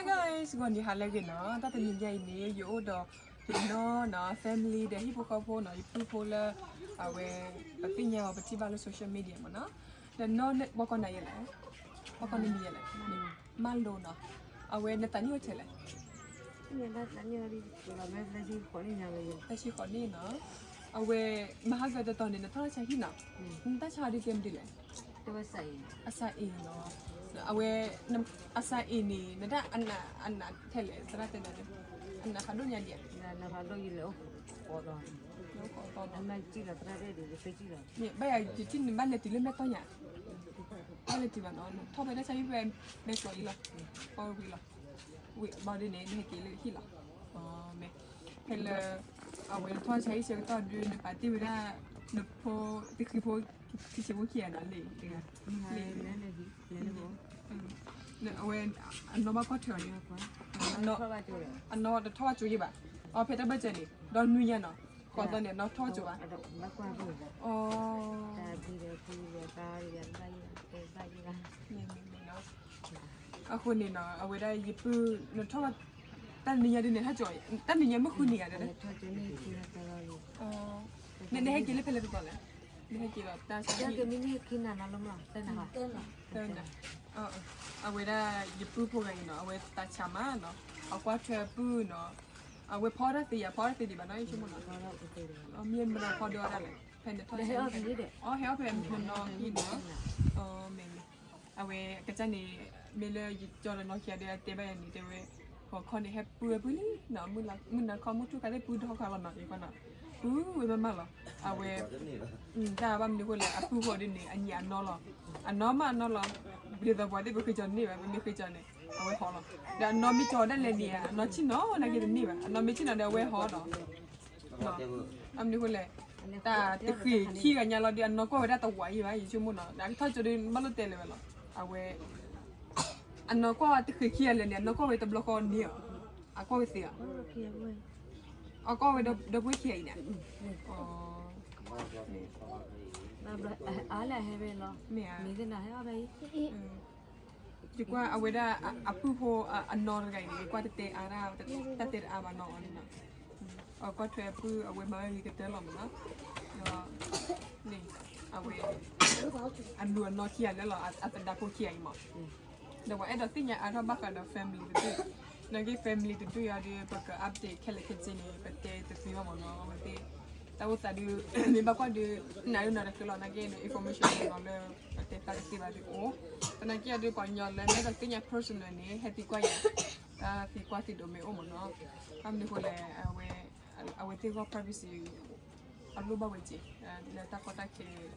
Guys, ဂီၤနံၤဟါလၢအဂ့ၤနီၤ, တၢ်တနံၤညါအံၤန့ၣ် ယအိၣ်ဒီးယနီၢ်နီၤ family ဒီးဟံၣ်ဖိဃီဖိနီၤ, ယပုၢ်ဖိလၢ အဝဲ ပသ့ၣ်ညါအီၤ ပထံၣ်ဘၣ်လၢ social media မ့ၢ်နီၤ, ဒီးနီၢ် ဘီကီးနၤယဲလဲၣ်, ဘီကီးနမံၤယဲလဲၣ်, မၢ်လိနီၤ, အဝဲနသးနံၣ်အိၣ်ထဲလဲၣ်, သၢဆံဃိးနံၣ်နီၤ, အဝဲ မဟါကတတီၤန့ၣ် နထီၣ်ဆါဟံၣ်နီၤ, နတၢ်ဆါဒ်ကဲမနုၤလဲၣ် အစါအ့ၣ်နီၤ, အဝဲ အစါအ့ၣ်န့ၣ် နတၢ်အနးထဲလဲၣ် သရၣ်တဲနၤ, အနးဖးဒိၣ်ညါဒံးဧါ, ဘၣ်ယၤယထံၣ်န့ၣ်ဘၣ်လဲၤတုၤလၢမဲာ်တီၢ်ညါ, ဘၣ်လဲၤတုၤဘၣ်နီၤ, ထီၣ်ဖဲတၢ်ဆါဟံၣ်ဖဲမဲာ်ကျီအံၤလီၤ, ပီဝံၤလီၤ, ဝံၤဘၣ်ဒ်န့ၣ် နဟဲက့ၤလၢဟံၣ်လီၤ, မ့ၢ် ဖဲလၢ အဝဲနထီၣ်ဆါဟံၣ်ဆၢကတီၢ်ဒုး နပာ်တ့ၢ်ဝဲဒၣ် နဖိ တဃံဖိ ခံဆံဖိခံဂၤနီၤလံ, လံ အဝဲ အနီၢ်ဘၣ်ကွၢ်ထွဲအီၤန့ၣ်, အနီၢ်တထီၣ်ဘၣ်ကၠိယဲဘၣ်, အဖဲတၢ်ဘၢၣ်စၢၤန့ၣ် ဒီနွံညါနီၤ, ဃိးသီန့ၣ် အနီၢ်ထီၣ်ကၠိဘၣ်, အ အဃိန့ၣ်နီၤ အဝဲဒၣ်ယပုၢ် နထီၣ်ဘၣ် တၢ်နံၤညါဒ်န့ၣ် ဟဲကၠိ, တၢ်နံၤညါမ့ၢ်ဃုနံၤဧါ, နဟဲက့ၤလၢဖဲလဲၣ်တတီၤလဲၣ်, နဟဲက့ၤဒီးတၢ်ဆါဟံၣ်, အဝဲဒၣ်ယပုၢ်ဖိဂၤအံၤနီၤ အဝဲသးဆါမးနီၤ, အကွၢ်ထွဲအပုၢ်နီၤ, အဝဲဖီအီၣ်တၢ်သ့ဧါ, ဖီအီၣ်တၢ်သ့ဒံးဘၣ်နီၤ, ယဆိကမိၣ်နီၤ, မ့ၢ်မနီၤဖီဒိၣ်အီၣ်တၢ်လဲၣ်, ဖဲနထီၣ်ဆါဟံၣ်, အဟဲအီၣ်ဖဲမနီၤဟံၣ်နီၤ, မ့ၢ်မ့ၢ် အဝဲကစၢ်န့ၣ် မ့ၢ်လၢယကၠီဒီးနီၢ်ခံဂၤဒီး အတဲဘၣ်ယၤန့ၣ် တဲဝဲ ဂီၤခီန့ၣ် ဟဲပုၢ်ဝဲပုၢ်လံနီၤ, မုၢ်နၤခီမုၢ်ထူၣ်ခါသ့ၣ် ပုၢ်ဒီဃာ်လီၤနီၤ, ယကွၢ်နီၤ, ပုၢ်ဝဲမးမးလီၤ, အဝဲ တၢ်ဘၣ်မနုၤအဃိလဲၣ် အပုၢ်ဃီဒ်န့ၣ် အညံအနီၢ်လီၤ, အနီၢ်မးအနီၢ်လီၤ, ဒ်သိးပှၤသ့ၣ်ပဃ့ကၠီန့ၢ်ဘၣ်, ပမ့ၢ်ဃ့ကၠီန့ၣ် အဝဲဟီလီၤ, ဒီးအနီၢ်မ့ၢ်ကၠီဒၣ်လဲာ်န့ၣ် အနီၢ်ဆ့ၣ်နီၤနာ်က့တန့ၢ်ဘၣ်, အနီၢ်မ့ၢ်ဆ့ၣ်နီၤဒီးအဝဲဟီလီၤ ဘၣ်မနုၤအဃိလဲၣ်, တၢ်တဃ့ခံဂၤညါလီၤဒီး အနီၢ်ကွၢ်ဝဲဒၣ်တဝးယံၤဘၣ် ယဆိကမိၣ်နီၤ, ဒီးအကထီၣ်ကၠိဒီး ဘၣ်လိၣ်တဲလၢၤဝဲလီၤ, အဝဲ အနီၢ်ကွၢ်တဃ့ခံဂၤလဲာ်န့ၣ် အနီၢ်ကွၢ်ဝဲတဘျီဃီန့ၣ်ဧါ, အကွၢ်ဝဲသ့ဧါ, အကွၢ်ဝဲဒီပုၢ်ဝဲၢ်ခံဂၤအံၤန့ၣ်, အါလၢအဟဲဝဲလီၤ, မ့ၢ်ဧါ, ယကွၢ်အဝဲဒၣ်အပုၢ်ဖိ အနီၢ်တဂၤအံၤန့ၣ် ကွၢ်တတဲအါဒၣ် တၢ်တဲတအါဘၣ်နီၤအီၤန့ၣ်နီၤ, အကွၢ်ထွဲအပုၢ်အဝဲမၤဝဲဂ့ၤကတၢၢ်လီၤမးနီၤ, ဒီး န့ၣ် အဝဲ အလူၤအနီၢ်ခံဂၤလၢလီၤ အသဒါဖိခံဂၤအံၤမး, ဒီးပှၤအဲၣ်ဒိးသ့ၣ်ညါအါထီၣ်ဘၣ်ဃးဒီး family တဒူၣ်, နာ်က့ family တဒူၣ်အံၤဒီး ပက update ခဲလၢာ်ခဲဆ့န့ၣ် ပတဲတသ့ဘၣ်မးနီၤ, အဝဲသ့ၣ် တၢ်အိၣ်သးဒုး မ့ၢ်ဘၣ်ကွၢ်ဒုး နၤဒုးနၤတဃ့လီၤ နာ်က့န့ၣ် information လီၤလၢ ပတဲဖျါတသ့ဘၣ်ဒုးအိၣ်, သနာ်က့အီၤဒုး ပှၤကညီလၢမ့ၢ်အဲၣ်ဒိးသ့ၣ်ညါ personal န့ၣ် ဟဲသံကွၢ်ယၤ, တၢ်သံကွၢ်သံဒိးမ့ၢ်အိၣ်မးနီၤ, ဘၣ်မနုၤအဃိလဲၣ် အဝဲ အဝဲသ့ၣ်ဂီၢ် privacy အလိၣ်ဘၣ်ဝဲက့ၤ လၢတၢ်ကီတၢ်ခဲန့ၣ်လီၤ,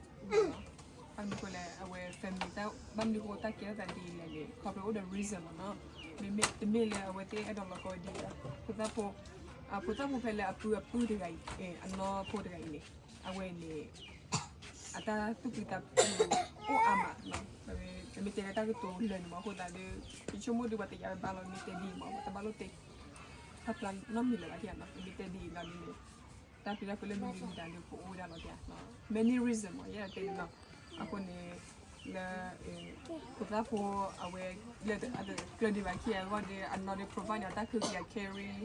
ဘၣ်မနုၤအဃိလဲၣ် အဝဲ family တၢ် ဘၣ်မနုၤအဃိတၢ်ကဲထီၣ်သးဒ်လဲၣ်န့ၣ် ခီဖျိအိၣ်ဒီး reason မးနီၤ, မ့မ့ၢ်တမ့ၢ်လၢအဝဲသ့ၣ်အဲၣ်ဒိးလီၤကီဝဲဒ်အံၤဘၣ်, ဖိသၣ်ဖိ ဖိသၣ်ဖိဖဲလၢအပုၢ်အပုၢ်တဂၤအံၤ အနီၢ်ဖိတဂၤအံၤန့ၣ် အဝဲန့ၣ် အတၢ်သူၣ်ဖှံသးညီအိၣ်အါမး, ပမ့ၢ်တဲလၢတၢ်ကတိၤလၢာ်န့ၣ်မး အဃိသတးဒီး ယဆိကမိၣ်ဒုးပှၤတယာ်ဝဲဘၣ်လီၤ မ့ၢ်တဲဒ်အံၤမး ပတဘၣ်လိၣ်တဲ ဖျါဖျါနီတမံၤလၢၤဘၣ် မ့ၢ်တဲဒ်အံၤလီၤဒ်န့ၣ် တၢ်ဖံးတၢ်ဖုးလၢမနုၤမတၤဒုးကအိၣ်ဝဲဒၣ်လီၤ many reason မး ယဲဒၣ်တဲန့ၣ်လီၤ, အဃိန့ၣ် လၢ ဖိသၣ်ဖိ အဝဲ လၢအတကျၢၤဒံးဘၣ်ခံဂၤအဂီၢ်ဒီး အနီၢ်ဒီး provide န့ၣ် အတၢ်ခုက့ၤအ caring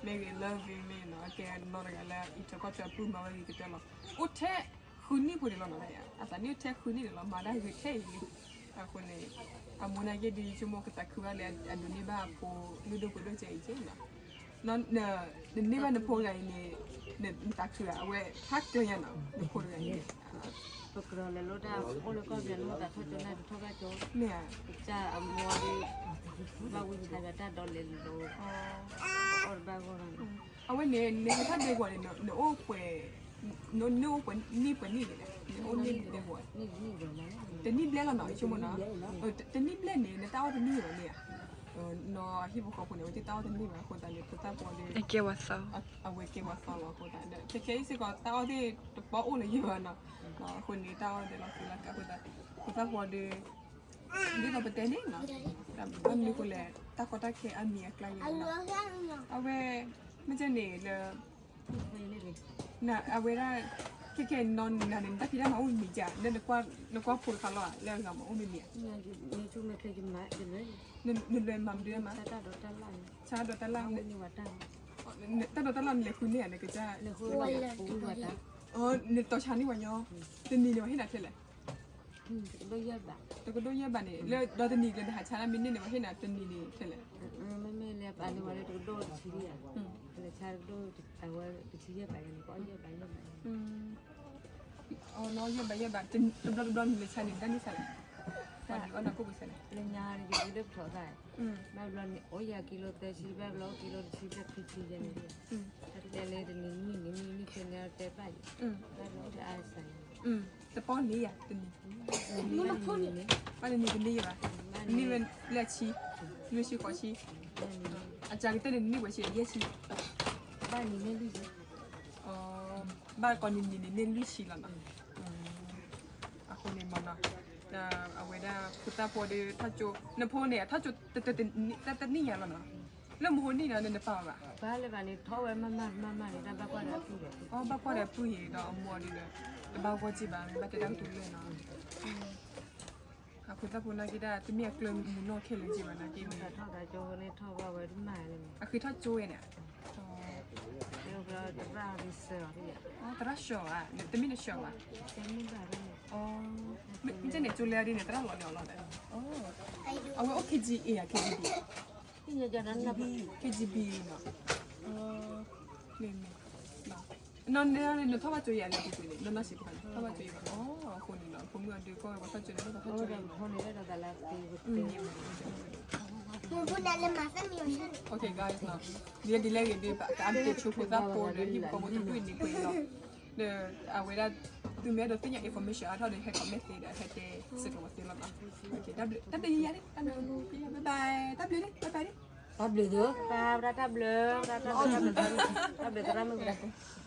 မ့ၢ်ဂ့ၤ loving မ့ၢ်နီၤ အကဲနီၢ်တဂၤလၢအအံးထွဲကွၢ်ထွဲအပုၢ်မၤဝဲဂ့ၤကတၢၢ်လီၤ, အိၣ်ထဲဃုနံၣ်ဖိန့ၣ်လီၤနီၤ, အသးနံၣ်အိၣ်ထဲဃုနံၣ်န့ၣ်လီၤ မၤတၢ်ဂ့ၤထဲအံၤလံ, အဃိန့ၣ် အမိၢ်နာ်က့ဒုး ယဆိကမိၣ်ကသးခုဘၣ်လၢအဒိးန့ၢ်ဘၣ်အဖိလုၢ်ဒိၣ်ပှ့ၤဒိၣ်ကဲအံၤက့နီၤ နန့ၢ်ဘၣ်နဖိတဂၤအံၤန့ၣ် နသးခုဧါ, အဝဲဖးကျၢၤညါနီၤ နဖိတဂၤအံၤန့ၣ် ပကြၢးလဲၤလိတၢ်အိၣ်လၢကီၢ်ပယီၤလၢပသးထီၣ်ကၠိန့ၣ် တထီၣ်ဘၣ်ကၠိ, မ့ၢ်ဧါ, ကစၢ်အမိၢ်ဒီး ဘၣ်ဝံသးဒီးတၢ်ဒိးလဲၤလိၤ အီၣ်တဘၣ်ဂီၢ်လီၤ, အဝဲန့ၣ် နဟဲထီၣ်ဒဲကဝီၤန့ၣ် နအိၣ်ပှဲၤ နအိၣ်ပှဲၤန့ၢ်ပှဲၤနံၣ်န့ၣ်လဲၣ်, နအိၣ်န့ၢ်ဒဲကဝီၤ တနံၣ်ဘျဲၣ်လီၤနီၤ ယဆိကမိၣ်နီၤ, တနံၣ်ဘျဲၣ်န့ၣ် နတၢ်အီၣ်တန့ၢ်ဘၣ်မ့ၢ်ဧါ, နီၤဟံၣ်ဖိဃီဖိန့ၣ် အဝဲသ့ၣ်တၢ်အီၣ်တန့ၢ်ဘၣ်အဃိသတးန့ၣ် ဖိသၣ်ဖိဒီး အဝဲကဲပှၤသီလီၤအဃိသတးဒီး ခဲခဲအံၤစ့ၢ်ကီး တၢ်အီၣ်သ့ၣ်တပီၢ်အိၣ်လၢၤယဲၢ်ဘၣ်နီၤ, အဃိန့ၣ် တၢ်အီၣ်ဒဲးလီၤသ့လီၤကးအဃိသတး ဖိသၣ်ဖိဒီး ဒ်သိးပတဲန့ၣ်နီၤ, ဘၣ်မနုၤအဃိလဲၣ် တၢ်ကီတၢ်ခဲအါမံၤအကျါန့ၣ်နီၤ, အဝဲ မ့ၢ်ကဲန့ၣ်လၢ အဝဲဒၣ် ခဲခဲနီၤနၤန့ၣ် နတၢ်ဖံးတၢ်မၤအိၣ်မံၤမံၤဧါ, လၢနကွၢ်ဖိတခါလီၤဧါ, လၢအဂၤမၤအိၣ်မံၤမံၤဧါ, နလွဲမၤမနုၤမး, ဆါဒီးတၢ်လၣ်န့ၣ်, တၢ်ဒီးတၢ်လၣ်နလဲၤဃုန့ၢ်ဧါ, နကစၢ်, နတီၤဆါန့ၢ်ပှၤညီ, တနံၤန့ၣ် ပှၤဟ့ၣ်နၤထဲလဲၣ်, တကဒိၣ်ယဲၢ်ဘးန့ၣ်, လၢဒီးတနံၤလၢနဟးဆါတၢ်မ့ၢ်န့ၢ်န့ၣ် ပှၤဟ့ၣ်နၤတနံၤန့ၣ်ထဲလဲၣ်, မ့မ့ၢ်လၢပာ်န့ၢ်ဝဲလၢတကဒိၣ်တဆံ, လဲၤဆါတကဒိၣ်, အဝဲတဆံယဲၢ်ဘးန့ၣ်, ယဲၢ်ဘးယဲၢ်ဘး, တဘျီတဘျီန့ၣ် လဲၤဆါန့ၣ် တၢ်န့ၢ်ဆါလဲၣ်, ပှၤဒုးအီၣ်နၤကိၣ်ပူၤဆါလဲၣ်, လၢညါတက့ၤလၢပထီၣ်သး, ဘၣ်ဘျီန့ၣ် အိၣ်ယၤကံလိသၢဆံ, ဘၣ်ဘျီကံလိတဆံ, ဘၣ်ခံဆံယဲၢ်န့ၣ်, တၢ်တဲလၢတနံၤနံၣ်နံၣ်နံၣ်နံၣ်ခဲန့ၣ်တဲဘၣ်ယံၤ, ဘၣ်ဘျီတအါစးယံၤ, တပီၢ်န့ၢ်ယၤတနံၤ, ဘၣ်တနံၤတန့ၢ်ယၤဘၣ်, န့ၢ်ဝဲလၢအဆံ, လွံၢ်ဆံဃိးဆံ, အစှၤကတၢၢ်န့ၣ်န့ၢ်ဝဲဆံယဲၢ်ဆံ, ဘၣ်န့ၣ်န့ၢ်လွံၢ်ဆံ, ဘၣ်ကိးနံၤနံၤန့ၣ်န့ၢ်လွံၢ်ဆံလီၤနီၤ, အဃိန့ၣ်မနီၤ, အဝဲဒၣ်ဖိသၣ်ဖိဒီးထီၣ်ကၠိ, နဖိန့ၣ် အထီၣ်ကၠိတနံၣ်ညါလီၤနီၤ, လၢမဟိန့ၢ်ဒီးနပာ်ဘၣ်, ဘၣ်လၢဘၣ်န့ၣ် ထီၣ်ဝဲမးမးမးမးန့ၣ် တၢ်ဘၣ်ကွၢ်ဒီးအပုၢ်, အဘၣ်ကွၢ်ဒီးအပုၢ်အံၤဒီးအမိၢ်ဒီး, တဘၣ်ဂီၢ်က့ၤဘၣ် ဘၣ်တဲတၢ်ကတိၤလၢာ်နီၤ အဖိသၣ်ဖိနာ်က့ဒၣ် တမ့ၢ်အကျၢၢ်မုၢ်နီၢ်ခဲလၢာ်က့ဘၣ်နာ်က့န့ၣ်, အဃ့ထီၣ်ကၠိဝဲန့ၣ်, သရၣ်လီၤ, တမ့ၢ်နဆှၢဘၣ်, မ့ၢ်န့ၣ်ကၠိလဲဒ်န့ၣ် သရၣ်လီၤန့ၣ်အီၤလီၤ, အဝဲအိၣ် K G A ဧါ K G B, K G B နီၤ, နီၤန့ၣ် နထီၣ်ဘၣ်ကၠိယၤန့ၣ် ပူၤကွံာ်န့ၣ် နီၢ်နီၢ်စံးတခါန့ၣ် ထီၣ်ဘၣ်ကၠိယၤဘၣ်, အဃိန့ၣ်နီၤ ဖိမုၣ်အဒုးကီၢ်ဝဲပှၤထီၣ်ကၠိန့ၣ် ပှၤထီၣ်ကၠိန့ၣ်, မူဖိန့ၣ်လၢဒီးသးလၢပူၤ, မူဖိန့ၣ်လၢမၤသၣ်မံၤ, Okay guys နီၤ, ဒ်လဲၣ်ဒ်လဲၣ်ဂ့ၤဒီး ပက update ဆိဖိသၣ်ဖိဒီး ဟံၣ်ဖိဃီဖိတဒူၣ်န့ၣ်ကွံာ်လီၤ, ဒီးအဝဲဒၣ် သုမ့ၢ်အဲၣ်ဒိးသ့ၣ်ညါ information အါထီၣ်ဒီး ဟဲ comment သ့ဒီး ဟဲတဲစ့ၢ်ကီးဝဲသ့လီၤနီၤ, တၢ်ဘျုး, တၢ်ဘျုးယၤန့ၣ်, တၢ်ဘျုး, bye bye, တၢ်ဘျုးန့ၣ် bye bye န့ၣ်, တၢ်ဘျုး, တၢ်ဘျုး, တၢ်ဘျုး, တၢ်ဘျုး, တၢ်ဘျုး, တၢ်ဘျုး, တၢ်ဘျုး, တၢ်ဘျုး, တၢ်ဘျုး, တၢ်ဘျုး, တၢ်ဘျုး